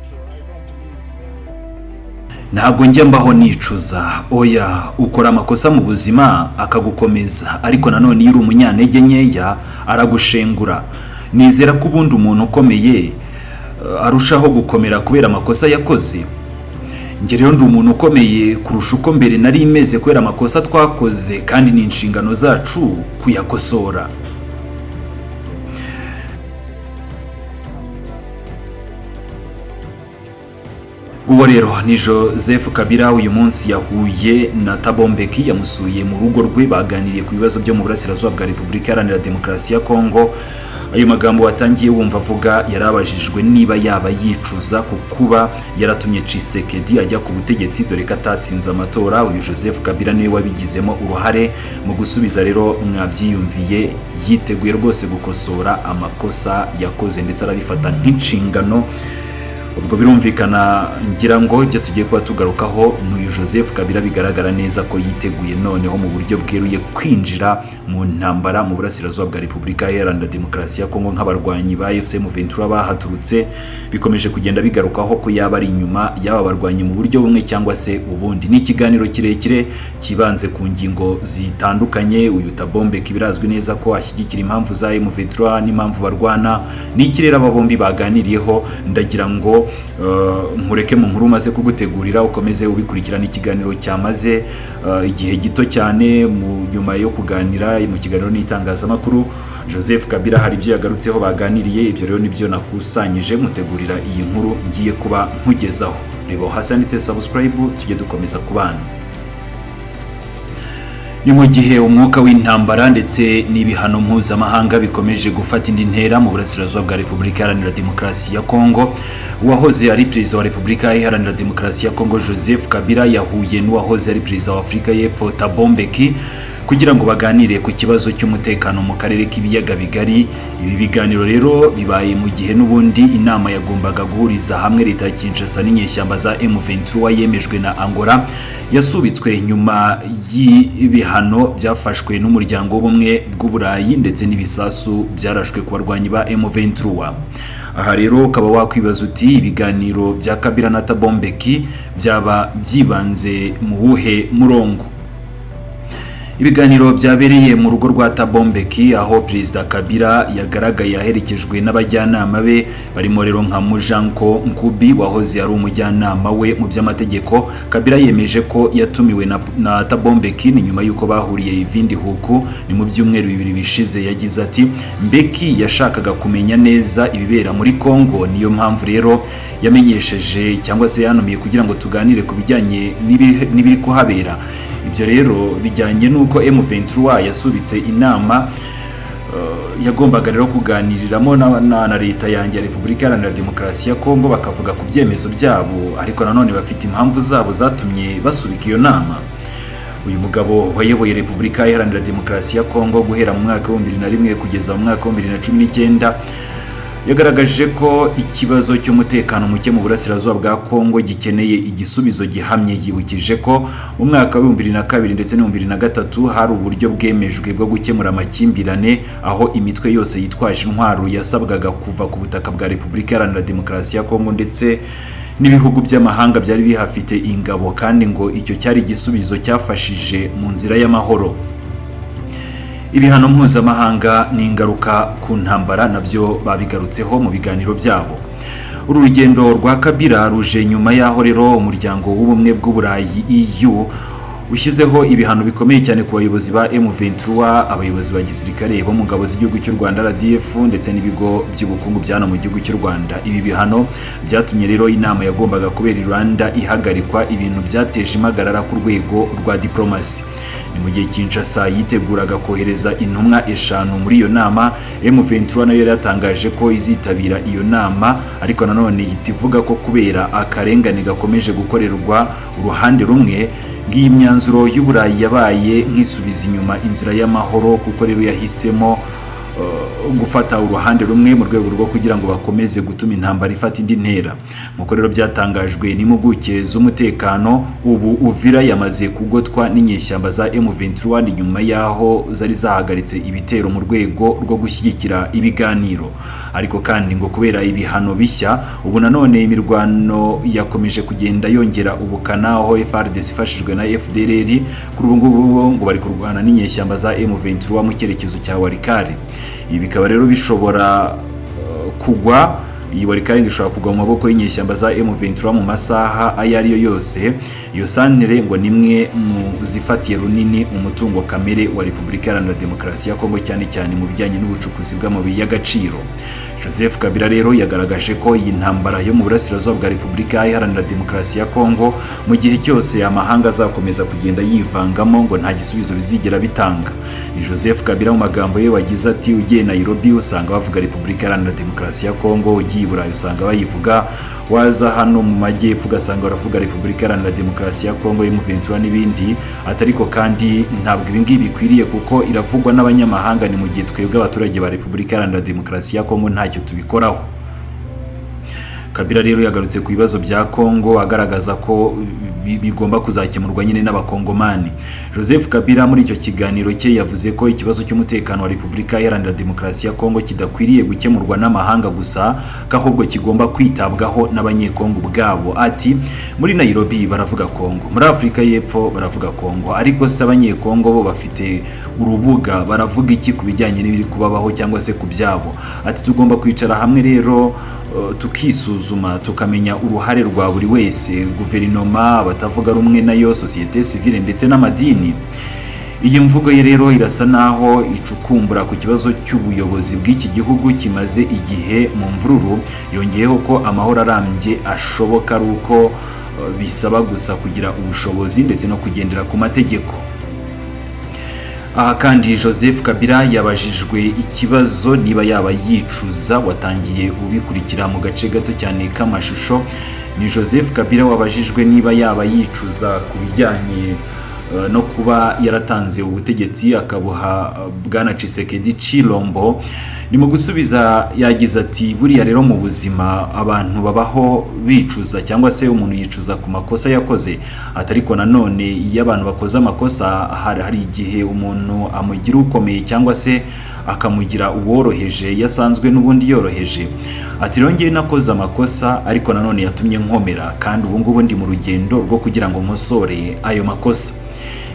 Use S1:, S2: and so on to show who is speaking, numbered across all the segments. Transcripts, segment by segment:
S1: So I don't live
S2: Ntabwo njya mbaho nicuza, oya. Ukora amakosa mu buzima akagukomeza, ariko nanone iyo uri umunyantege nkeya aragushengura. Nizera ko ubundi umuntu ukomeye arushaho gukomera kubera amakosa yakoze. Njye rero ndi umuntu ukomeye kurusha uko mbere nari meze kubera amakosa twakoze, kandi ni inshingano zacu kuyakosora. Uwo rero ni Joseph Kabila. Uyu munsi yahuye na Thabo Mbeki, yamusuye mu rugo rwe, baganiriye ku bibazo byo mu burasirazuba bwa Repubulika Iharanira Demokarasi ya Kongo. Ayo magambo watangiye wumva avuga, yarabajijwe niba yaba yicuza ku kuba yaratumye Tshisekedi ajya ku butegetsi, dore ko atatsinze amatora. Uyu Joseph Kabila niwe wabigizemo uruhare. Mu gusubiza rero mwabyiyumviye, yiteguye rwose gukosora amakosa yakoze, ndetse arabifata nk'inshingano. Ubwo birumvikana, ngira ngo ibyo tugiye kuba tugarukaho ni uyu Joseph Kabila, bigaragara neza ko yiteguye noneho mu buryo bweruye kwinjira mu ntambara mu burasirazuba bwa Repubulika Iharanira Demokarasi ya Kongo, nk'abarwanyi ba AFC M23 bahaturutse. Bikomeje kugenda bigarukaho ko yaba ari inyuma y'aba barwanyi mu buryo bumwe cyangwa se ubundi. Ni ikiganiro kirekire kibanze ku ngingo zitandukanye. Uyu Thabo Mbeki birazwi neza ko ashyigikira impamvu za M23 n'impamvu barwana. N'iki rero aba bombi baganiriyeho? Ndagira ngo nkureke mu nkuru umaze kugutegurira, ukomeze ubikurikirana. Ikiganiro cyamaze igihe gito cyane. Mu nyuma yo kuganira mu kiganiro n'itangazamakuru, Joseph Kabila hari ibyo yagarutseho baganiriye. Ibyo rero nibyo nakusanyije mutegurira iyi nkuru ngiye kuba nkugezaho. Reba hasi handitse subscribe, tujye dukomeza kubana. Ni mu gihe umwuka w'intambara ndetse n'ibihano mpuzamahanga bikomeje gufata indi ntera mu burasirazuba bwa Repubulika Iharanira Demokarasi ya Kongo. Uwahoze ari perezida wa Repubulika Iharanira Demokarasi ya Kongo, Joseph Kabila, yahuye n'uwahoze ari perezida wa Afurika y'Epfo, Thabo Mbeki, kugira ngo baganire ku kibazo cy'umutekano mu karere k'Ibiyaga Bigari. Ibi biganiro rero bibaye mu gihe n'ubundi inama yagombaga guhuriza hamwe leta ya Kinshasa n'inyeshyamba za M23 yemejwe na Angola yasubitswe nyuma y'ibihano byafashwe n'Umuryango w'Ubumwe bw'Uburayi ndetse n'ibisasu byarashwe ku barwanyi ba M23. Aha rero ukaba wakwibaza uti: ibiganiro bya Kabila na Thabo Mbeki byaba byibanze mu wuhe murongo? Ibiganiro byabereye mu rugo rwa Thabo Mbeki, aho Perezida Kabila yagaragaye aherekejwe n'abajyanama be, barimo rero nka Mujanko Nkubi wahoze ari umujyanama we mu by'amategeko. Kabila yemeje ko yatumiwe na Thabo Mbeki, ni nyuma y'uko bahuriye i Windhoek, ni mu byumweru 2 bishize. Yagize ati: "Mbeki yashakaga kumenya neza ibibera muri Congo, niyo mpamvu rero yamenyesheje cyangwa se yanumiye kugira ngo tuganire ku bijyanye n'ibiri kuhabera." Ibyo rero bijyanye n'uko M23 yasubitse inama yagombaga rero kuganiriramo na leta yanjye ya Repubulika Iharanira Demokarasi ya Kongo, bakavuga ku byemezo byabo, ariko nanone bafite impamvu zabo zatumye basubika iyo nama. Uyu mugabo wayoboye Repubulika Iharanira Demokarasi ya Kongo guhera mu mwaka wa 2001 kugeza mu mwaka wa 2019 yagaragaje ko ikibazo cy'umutekano muke mu burasirazuba bwa Kongo gikeneye igisubizo gihamye. Yibukije ko mu mwaka wa 2002 ndetse na 2003 hari uburyo bwemejwe bwo gukemura amakimbirane, aho imitwe yose yitwaje intwaro yasabwaga kuva ku butaka bwa Repubulika Iharanira Demokarasi ya Kongo ndetse n'ibihugu by'amahanga byari bihafite ingabo, kandi ngo icyo cyari igisubizo cyafashije mu nzira y'amahoro. Ibihano mpuzamahanga n'ingaruka ku ntambara nabyo babigarutseho mu biganiro byabo. Uru rugendo rwa Kabila ruje nyuma y'aho rero Umuryango w'Ubumwe bw'Uburayi, EU, ushyizeho ibihano bikomeye cyane ku bayobozi ba M23, abayobozi ba gisirikare bo mu ngabo z'igihugu cy'u Rwanda, RDF, ndetse n'ibigo by'ubukungu bya hano mu gihugu cy'u Rwanda. Ibi bihano byatumye rero inama yagombaga kubera i Rwanda ihagarikwa, ibintu byateje impagarara ku rwego rwa diplomasi. Ni mu gihe Kinshasa yiteguraga kohereza intumwa eshanu muri iyo nama. M23 nayo yari yatangaje ko izitabira iyo nama, ariko nanone ihita ivuga ko kubera akarengane gakomeje gukorerwa uruhande rumwe, ngiyi myanzuro y'Uburayi yabaye nk'isubiza inyuma inzira y'amahoro, kuko rero yahisemo gufata uruhande rumwe mu rwego rwo kugira ngo bakomeze gutuma intambara ifata indi ntera. Nk'uko rero byatangajwe n'impuguke z'umutekano, ubu Uvira yamaze kugotwa n'inyeshyamba za M23, ni nyuma y'aho zari zahagaritse ibitero mu rwego rwo gushyigikira ibiganiro. Ariko kandi ngo kubera ibihano bishya, ubu nanone imirwano yakomeje kugenda yongera ubukana, aho FARDC ifashijwe na FDLR kuri ubu ngubu ngo bari kurwana n'inyeshyamba za M23 mu cyerekezo cya Walikale. Ibi bikaba rero bishobora kugwa, iyi Walikale ishobora kugwa mu maboko y'inyeshyamba za M23 mu masaha ayo ari yo yose. Iyo santere ngo ni imwe mu zifatiye runini umutungo kamere wa Repubulika Iharanira Demokarasi ya Kongo, cyane cyane mu bijyanye n'ubucukuzi bw'amabuye y'agaciro. Joseph Kabila rero yagaragaje ko iyi ntambara yo mu burasirazuba bwa Repubulika Iharanira Demokarasi ya Kongo, mu gihe cyose amahanga azakomeza kugenda yivangamo, ngo nta gisubizo bizigera bitanga. Ni Joseph Kabila mu magambo ye wagize ati: "Ugiye Nairobi usanga bavuga Repubulika Iharanira Demokarasi ya Kongo, ugiye i Burayi usanga bayivuga, waza hano mu majyepfo ugasanga baravuga Repubulika Iharanira Demokarasi ya Kongo, M23 n'ibindi." Atariko kandi ntabwo ibi ngibi bikwiriye, kuko iravugwa n'abanyamahanga, ni mu gihe twebwe abaturage ba Repubulika Iharanira Demokarasi ya Kongo ntacyo tubikoraho. Kabila rero yagarutse ku bibazo bya Kongo, agaragaza ko bigomba kuzakemurwa nyine n'Abakongomani. Joseph Kabila muri icyo kiganiro cye yavuze ko ikibazo cy'umutekano wa Repubulika Iharanira Demokarasi ya Kongo kidakwiriye gukemurwa n'amahanga gusa, ko ahubwo kigomba kwitabwaho n'Abanyekongo ubwabo. Ati: "Muri Nairobi baravuga Kongo, muri Afurika y'Epfo baravuga Kongo, ariko se Abanyekongo bo bafite urubuga, baravuga iki ku bijyanye n'ibiri kubabaho cyangwa se ku byabo?" Ati: "Tugomba kwicara hamwe rero tukisuzuma, tukamenya uruhare rwa buri wese, guverinoma, abatavuga rumwe nayo, sosiyete sivile ndetse n'amadini." Iyi mvugo ye rero irasa naho icukumbura ku kibazo cy'ubuyobozi bw'iki gihugu kimaze igihe mu mvururu. Yongeyeho ko amahoro arambye ashoboka ari uko bisaba gusa kugira ubushobozi ndetse no kugendera ku mategeko. Aha kandi Joseph Kabila yabajijwe ikibazo niba yaba yicuza. Watangiye ubikurikira mu gace gato cyane k'amashusho. Ni Joseph Kabila wabajijwe niba yaba yicuza ku bijyanye no kuba yaratanze ubutegetsi akabuha Bwana Tshisekedi Chilombo. Ni mu gusubiza yagize ati: "Buriya rero mu buzima abantu babaho bicuza, cyangwa se umuntu yicuza ku makosa yakoze." Ati: "Ariko nanone iyo abantu bakoze amakosa, hari igihe umuntu amugira ukomeye cyangwa se akamugira uworoheje iyo asanzwe n'ubundi yoroheje." Ati: "Rero ngewe nakoze amakosa, ariko nanone yatumye nkomera, kandi ubu ngubu ndi mu rugendo rwo kugira ngo nkosore ayo makosa."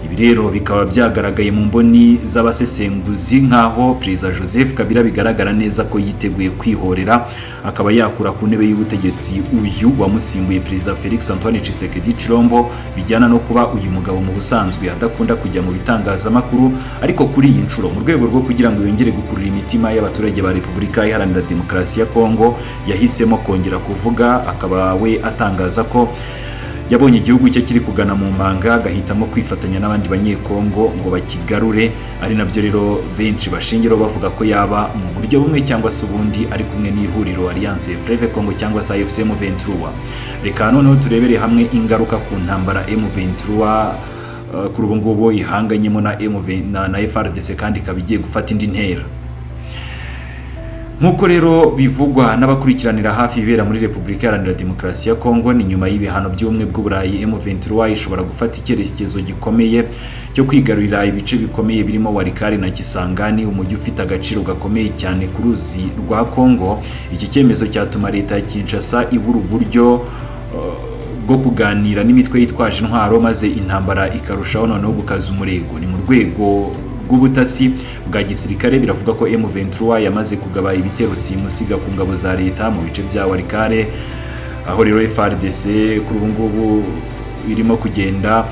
S2: Ibi rero bikaba byagaragaye mu mboni z'abasesenguzi nk'aho Perezida Joseph Kabila bigaragara neza ko yiteguye kwihorera, akaba yakura ku ntebe y'ubutegetsi uyu wamusimbuye, Perezida Felix Antoine Tshisekedi Chilombo. Bijyana no kuba uyu mugabo mu busanzwe adakunda kujya mu bitangazamakuru, ariko kuri iyi nshuro, mu rwego rwo kugira ngo yongere gukurura imitima y'abaturage ba Repubulika Iharanira Demokarasi ya Kongo, yahisemo kongera kuvuga, akaba we atangaza ko yabonye igihugu cye kiri kugana mu manga, agahitamo kwifatanya n'abandi Banyekongo ngo bakigarure, ari nabyo rero benshi bashingiraho bavuga ko yaba mu buryo bumwe cyangwa se ubundi ari kumwe n'ihuriro Alliance Fleuve Congo cyangwa se AFC M23. Reka noneho turebere hamwe ingaruka ku ntambara M23 kuri ubu ngubu ihanganyemo na MV na FARDC, kandi ikaba igiye gufata indi ntera. Nk'uko rero bivugwa n'abakurikiranira hafi ibibera muri Repubulika Iharanira Demokarasi ya Kongo, ni nyuma y'ibihano by'Ubumwe bw'Uburayi, M23 ishobora gufata icyerekezo gikomeye cyo kwigarurira ibice bikomeye birimo Walikale na Kisangani, umujyi ufite agaciro gakomeye cyane ku ruzi rwa Kongo. Iki cyemezo cyatuma leta ya Kinshasa ibura uburyo bwo kuganira n'imitwe yitwaje intwaro, maze intambara ikarushaho noneho gukaza umurego. Ni mu rwego rw'ubutasi bwa gisirikare, biravuga ko M23 yamaze kugaba ibitero simusiga ku ngabo za leta mu bice bya Walikale, aho rero FARDC kuri ubu ngubu irimo kugenda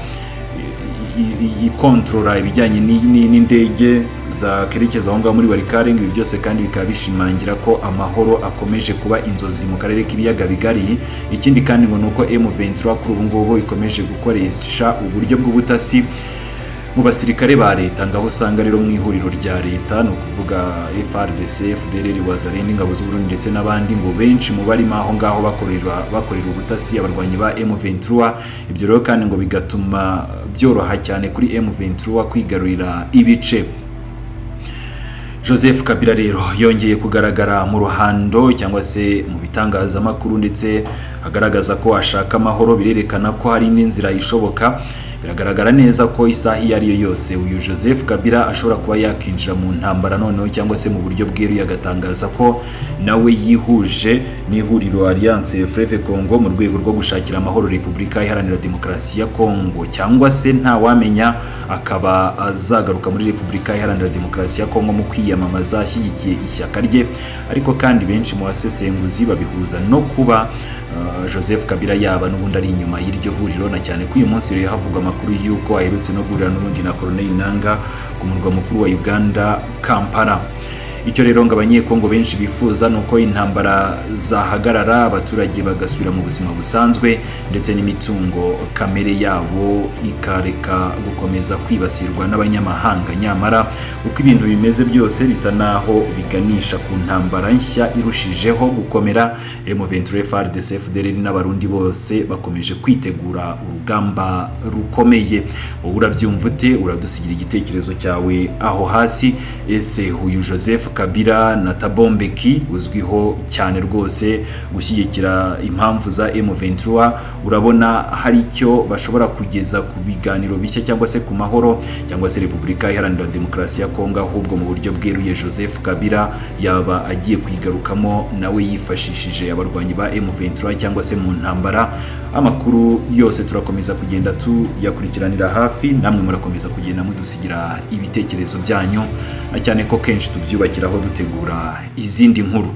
S2: ikontorora ibijyanye n'indege zakerekeza aho ngaho muri Walikale. Ibi byose kandi bikaba bishimangira ko amahoro akomeje kuba inzozi mu karere k'Ibiyaga Bigari. Ikindi kandi ngo ni uko M23 kuri ubu ngubu ikomeje gukoresha uburyo bw'ubutasi mu basirikare ba leta, ngaho usanga rero mu ihuriro rya leta, ni ukuvuga FARDC, FDLR, Wazalendo, ingabo z'u Burundi ndetse n'abandi, ngo benshi mu barimo aho ngaho bakorera ubutasi abarwanyi ba M23. Ibyo rero kandi ngo bigatuma byoroha cyane kuri M23 kwigarurira ibice. Joseph Kabila rero yongeye kugaragara mu ruhando cyangwa se mu bitangazamakuru, ndetse agaragaza ko ashaka amahoro. Birerekana ko hari n'inzira ishoboka. Biragaragara neza ko isaha iyo ari yo yose uyu Joseph Kabila ashobora kuba yakinjira mu ntambara noneho, cyangwa se mu buryo bweruye agatangaza ko nawe yihuje n'ihuriro Alliance Fleuve Congo mu rwego rwo gushakira amahoro Repubulika Iharanira Demokarasi ya Congo, cyangwa se ntawamenya akaba azagaruka muri Repubulika Iharanira Demokarasi ya Congo mu kwiyamamaza ashyigikiye ishyaka rye. Ariko kandi benshi mu basesenguzi babihuza no kuba Joseph Kabila yaba n'ubundi ari inyuma y'iryo huriro, na cyane ko uyu munsi rero havugwa amakuru y'uko aherutse no guhurira n'ubundi na Corneille Nangaa ku murwa mukuru wa Uganda, Kampala. Icyo rero ngo Abanyekongo benshi bifuza ni uko intambara zahagarara, abaturage bagasubira mu buzima busanzwe, ndetse n'imitungo kamere yabo ikareka gukomeza kwibasirwa n'abanyamahanga. Nyamara uko ibintu bimeze byose bisa naho biganisha ku ntambara nshya irushijeho gukomera. M23, FARDC, FDLR n'Abarundi bose bakomeje kwitegura urugamba rukomeye. Wowe urabyumva ute? Uradusigira igitekerezo cyawe aho hasi. Ese uyu Joseph Kabila na Thabo Mbeki uzwiho cyane rwose gushyigikira impamvu za M23, urabona hari icyo bashobora kugeza ku biganiro bishya cyangwa se ku mahoro, cyangwa se Repubulika Iharanira Demokarasi ya Kongo ahubwo mu buryo bweruye Joseph Kabila yaba agiye kuyigarukamo nawe yifashishije abarwanyi ba M23 cyangwa se mu ntambara? Amakuru yose turakomeza kugenda tuyakurikiranira hafi, namwe murakomeza kugenda mudusigira ibitekerezo byanyu, na cyane ko kenshi tubyubakiraho dutegura izindi nkuru.